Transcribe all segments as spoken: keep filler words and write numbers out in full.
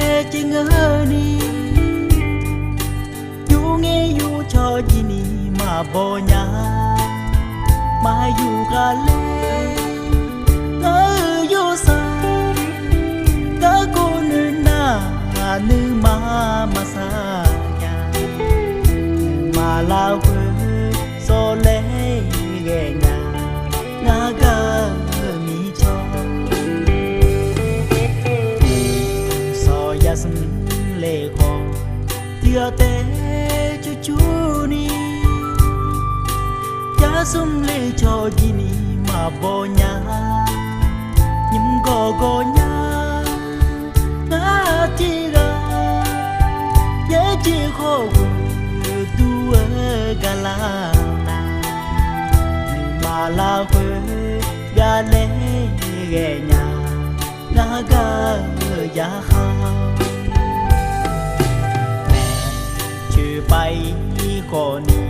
Aer caev ngeur ni, yur ngaer yur cawq jir ni maqbaw nya. Maqyuq ghaq laer ngar-eu yawrsaq, garkawv nuinar nuima maqsaq nya. Nuima larkhoer sawr laer ghae nya, ngar gar-eu mirtsawr. Sawq yar smr le khawf, tiq ghaq taef cur cur ni, yar smr le cawq jir ni maqbaw nya. Nymr gawqgawq nya, ngar tiq ghaq yaerjeq khawf ghoe dur-eu gaqlar nar, nuima larkhoer byav laer ghae nya, ngar gar-eu yarkhaq. Maeqtsoeq pav-ir khawf ni,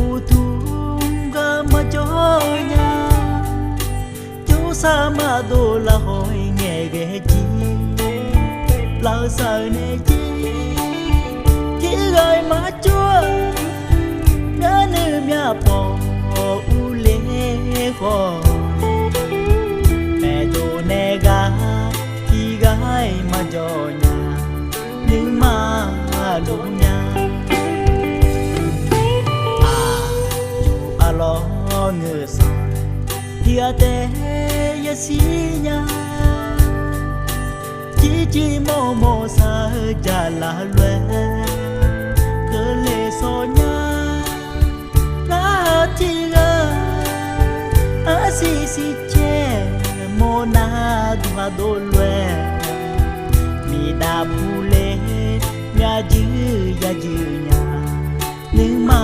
uqduq mr gar maqjawr nya. Jawrsar maqdov lafkhawf-ir ngaeqghae jir, lafsaq-eu nae jir, tiq ghaq-ir maqjawr-a. Ngar nuimyaq pawf-awr urler khawf, maeqdov nae ghaq tiq ghaq-ir maqjawr nya, nuima luf nya. Aqyuif aqlawr ngeur sanq, tiq ghaq taef yashir nya. Jirjir mawrmawr sar-eu jaqlaf lof-aer, keuvle sawr nya. Ngar tiq ghaq arsiq siq caer mawrnar duq ghaq dov lof-aer, miqdav puq le myavjuir yajur nya, nuima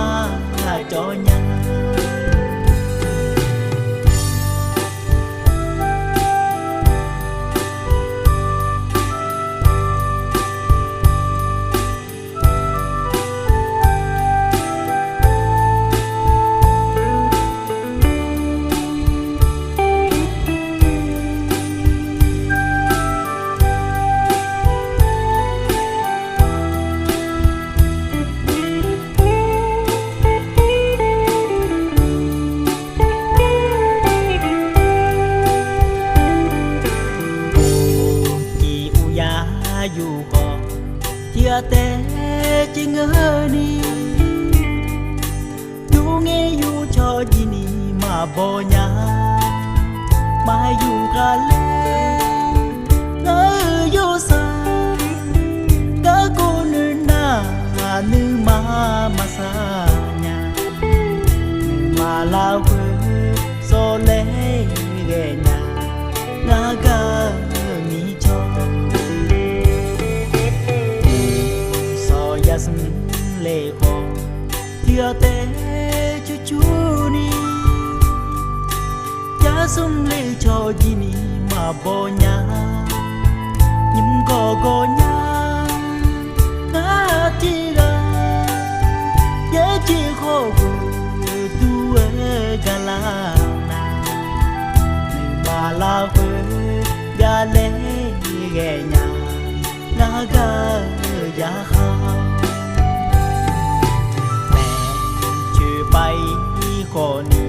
cawv nya. Uqcif uqyar yuf khawf, tiq ghaq taef caev ngeur ni, yur ngaer yur cawq jir ni maqbaw nya. Maqyuq ghaq laer ngar-eu yawrsaq, garkawv nuinar nuima maqsaq nya. Nuima larkhoer sawr laer ghae nya, ngar gar-eu mirtsawr. Sawq yar smr le khawf, tiq ghaq taef cur cur ni, yar smr le cawq jir ni maqbaw nya. Nymr gawqgawq nya, ngar tiq ghaq yaerjeq khawf ghoe dur-eu gaqlar nar, nuima larkhoer byav laer ghae nya, ngar gar-eu yarkhaq. Maeqtsoeq pav-ir khawf ni,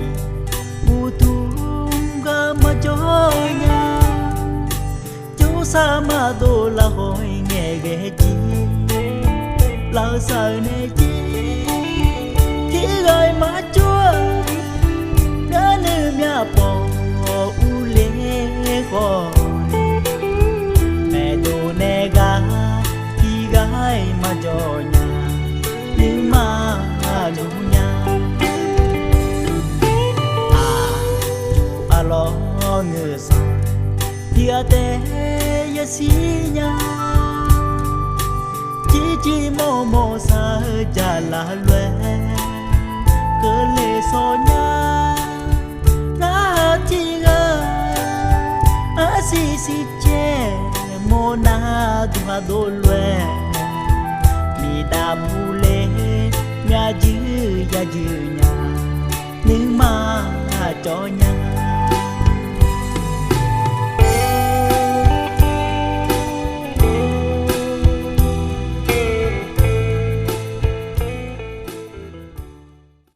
uqduq mr gar maqjawr nya. Jawrsar maqdov lafkhawf-ir ngaeqghae jir, lafsaq-eu nae jir, tiq ghaq-ir maqjawr-a. Ngar nuimyaq pawf-awr urler khawf, maeqdov nae ghaq tiq ghaq-ir maqjawr nya, nuima luf nya. Aqyuif aqlawr ngeur sanq, tiq ghaq taef yashir nya. Jirjir mawrmawr sar-eu jaqlaf lof-aer, keuvle sawr nya. Ngar tiq ghaq arsiq siq caer mawrnar duq ghaq dov lof-aer, miqdav puq le myavjuir yajur nya, nuima cawv nya.